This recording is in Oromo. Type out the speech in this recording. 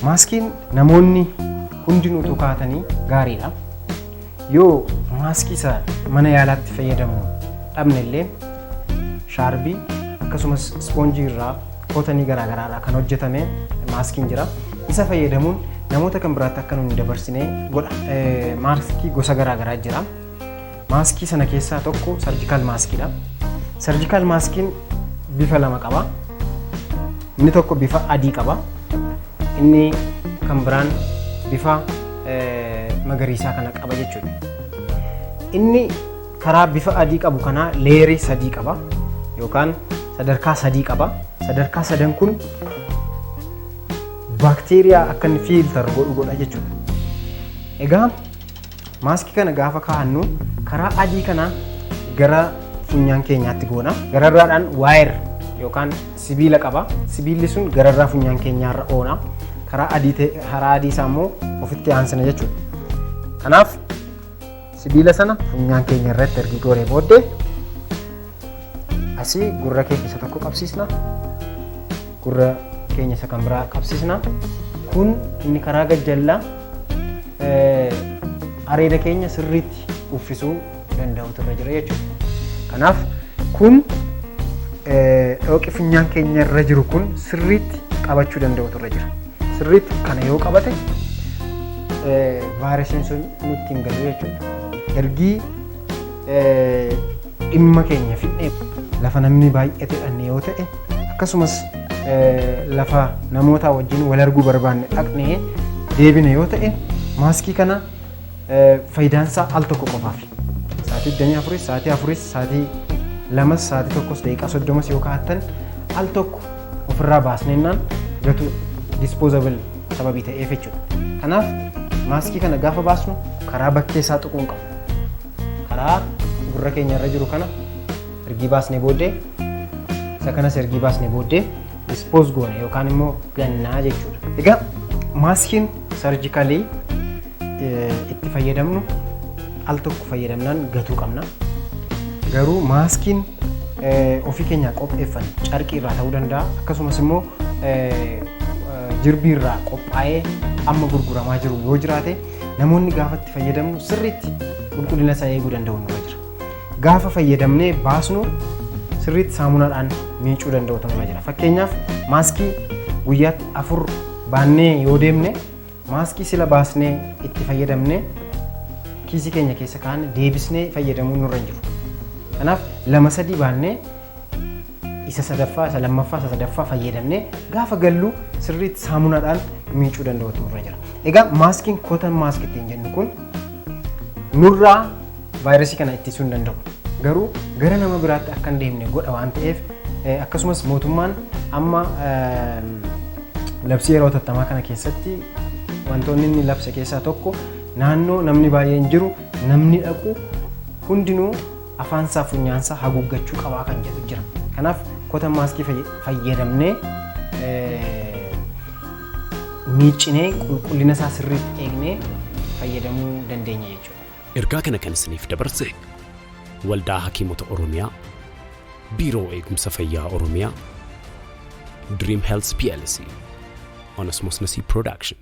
Maaskiin namoonni hundinuu utuu kaa'atanii gaariidha. Yoo maaskii isa mana yaalaatti fayyadamu dhabne illee, shaarbii akkasumas ispoonjii irraa, kootanii garaagaraa irraa kan hojjetame maaskiin jira. Isa fayyadamuun namoota kan biraatti akka nuyi dabarsine godha. Maaskii gosa garaagaraa jira. Maaskii sana keessaa tokko surgical maskiidha. Surgical maskiin bifa lama qaba. Inni tokko bifa adii qaba. Inni kan biraan bifa magariisaa kana qaba jechuudha. Inni karaa bifa adii qabu kanaa layerii sadii qaba yookaan sadarkaa sadii qaba. Sadarkaa sadan kun baakteeriyaa akka inni filter godhu godha jechuudha. Egaa maaskii kana gaafa kaa'annu karaa adii kana gara funyaan keenyaatti goona. Gararraadhaan wire yookaan sibiila qaba. Sibiilli sun gararraa funyaan keenyaarra oona. Karaa adii ta'e, karaa adii isaa immoo ofitti aansina jechuudha. Kanaaf sibiila sana funyaan keenya irratti ergi goonee booddee asii gurra keenya isa tokko qabsiisna. Gurra keenya isa kan biraa qabsiisna. Kun inni karaa gajjallaa areeda keenya sirriitti uffisuu danda'utu irra jira jechuudha. Kanaaf kun dhooqi funyaan keenya irra jiru kun sirriitti qabachuu danda'utu irra jira. Sirriitti kana yoo qabate vaayirasiin sun nutti hin galu jechuudha. Ergii dhimma keenya fidnee lafa namni baay'ate dhanne yoo ta'e, akkasumas lafa namoota wajjin wal arguu barbaanne dhaqnee deebine yoo ta'e, maaskii kana faayidaan isaa al tokko qofaaf. Sa'aatii 24, sa'aatii 4, sa'aatii 2, sa'aatii 1, daqiiqaa 30 yoo kaa'attan, al tokko ofirraa baasneennaan gatu, disposable sababii ta'eef jechuudha. Kanaaf maaskii kana gaafa baasnu karaa bakkee isaa tuquu hin qabu. Karaa gurra keenya irra jiru kana ergii baasnee booddee, isa kanas ergii baasnee booddee dispose goone yookaan immoo gannaa jechuudha. Egaa maaskiin surgicalii itti fayyadamnu al tokko fayyadamnaan gatuu qabna. Garuu maaskiin ofii keenya qopheeffanne carqii irraa ta'uu danda'a, akkasumas immoo jirbii irraa qophaa'ee amma gurguramaa jiru yoo jiraate, namoonni gaafa itti fayyadamnu sirriitti qulqullina isaa eeguu danda'u nurra jira. Gaafa fayyadamnee baasnu sirriitti saamunaadhaan miicuu danda'utu nurra jira. Fakkeenyaaf maaskii guyyaatti afur baannee yoo deemne, maaskii sila baasnee itti fayyadamnee kiisii keenya keessa kaa'anne deebisnee fayyadamuu nurra hin jiru. Kanaaf lama sadii baannee isa sadaffaa, isa lammaffaa, isa sadaffaa fayyadamnee gaafa gallu sirriitti saamunaadhaan miicuu danda'utu nurra jira. Egaa maaskiin cotton mask ittiin jennu kun nurraa vaayirasii kana ittisuu hin danda'u. Garuu gara nama biraatti akka hin deemne godha waan ta'eef, akkasumas mootummaan amma labsii yeroo hatattamaa kana keessatti wantoonni inni labse keessaa tokko naannoo namni baay'een jiru namni dhaqu hundinuu afaansaa funyaansaa haguuggachuu qabaa kan jedhu jira. Kanaaf cotton maskii fayyadamnee miiccinee qulqullina isaa sirriitti eegnee fayyadamuu dandeenya jechuudha. Ergaa kana kan isiniif dabarse Waldaa Hakiimota Oromiyaa, Biiroo Eegumsa Fayyaa Oromiyaa, Dream Health PLC, Onesmos Nasib Production.